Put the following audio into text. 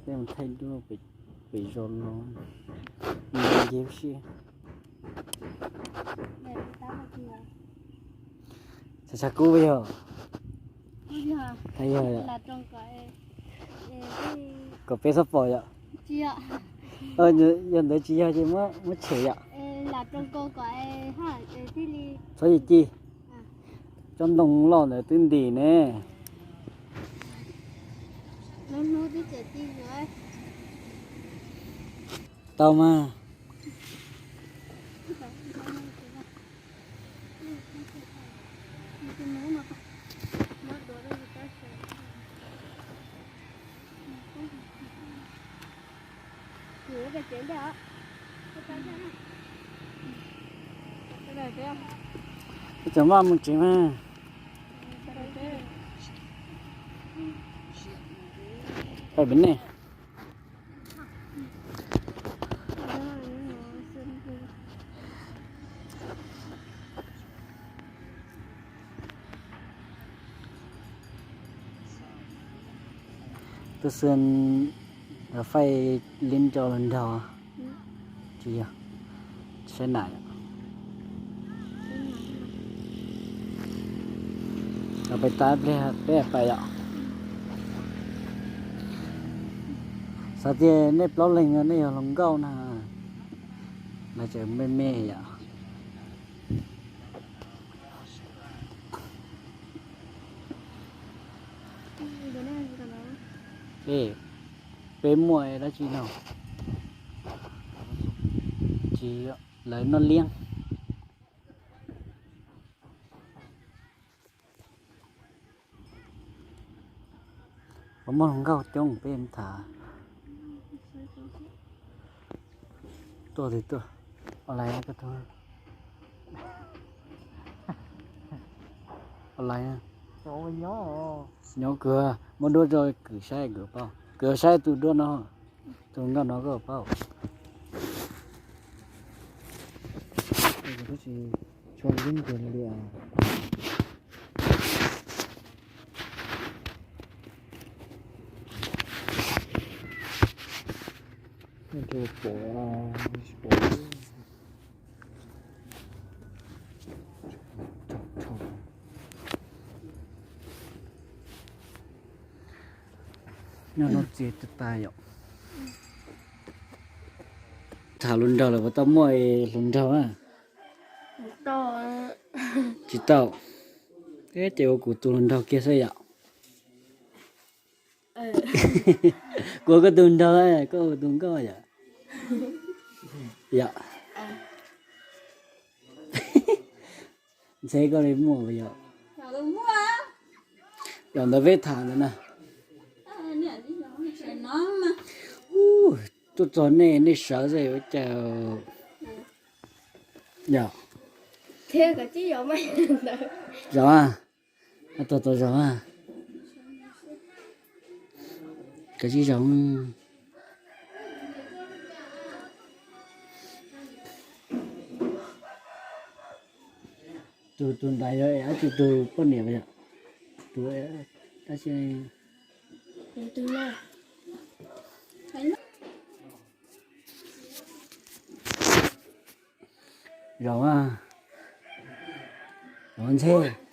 Tej mus thaij duab pem zos los ncig si. Txhaj txhaj kub yog, yog kom peb txhob pom yom. Yog ntawd tsis yog ces muab tshem yom. Txhob ci ci. Tsob ntoo loj ntawd twb ntim ne. Tau mas. Txawm maj mus tsev mas. Peb nej Tub Xwm faib li rau los nrog tsis yog, saib nam yom. Peb tab pliag peb pais yom. Xav tias nej plaub leeg nej yog hluas nkauj na, mas tseem me me yom. Peb muaj dab tsi no? Tsis, lawv noj liab. Puas muaj hluas nkauj coob peb tham? Tuaj twg tuaj? Online koj tuaj. Online. Nyob kawg, muab duab rau kwv saib kwv paub. Kwv saib tus duab no, tus nkauj no koj paub. Tsis tshua yeeb ntiag li. Nyob no txiv tas tas yom. Tham hluas nraug lawm puas tau muaj hluas nraug na? Tsis tau. Ces ua kuv tus hluas nraug kiag xwb yom. Kuv ua koj tus nraug, koj ua tus nkauj yom. Yom. Ntxheb koj li muaj yom. Zaum ntawd peb tham ntawd na. Tuaj txog nej, nej sawv xwb ua cas. Yom. Zaum a, tos tos zaum a. Kav tsij zaum. Tus tus ntawd yog dab tsi tus poj niam yom? Tus dab tsi? Zaum a, zaum ntxheb.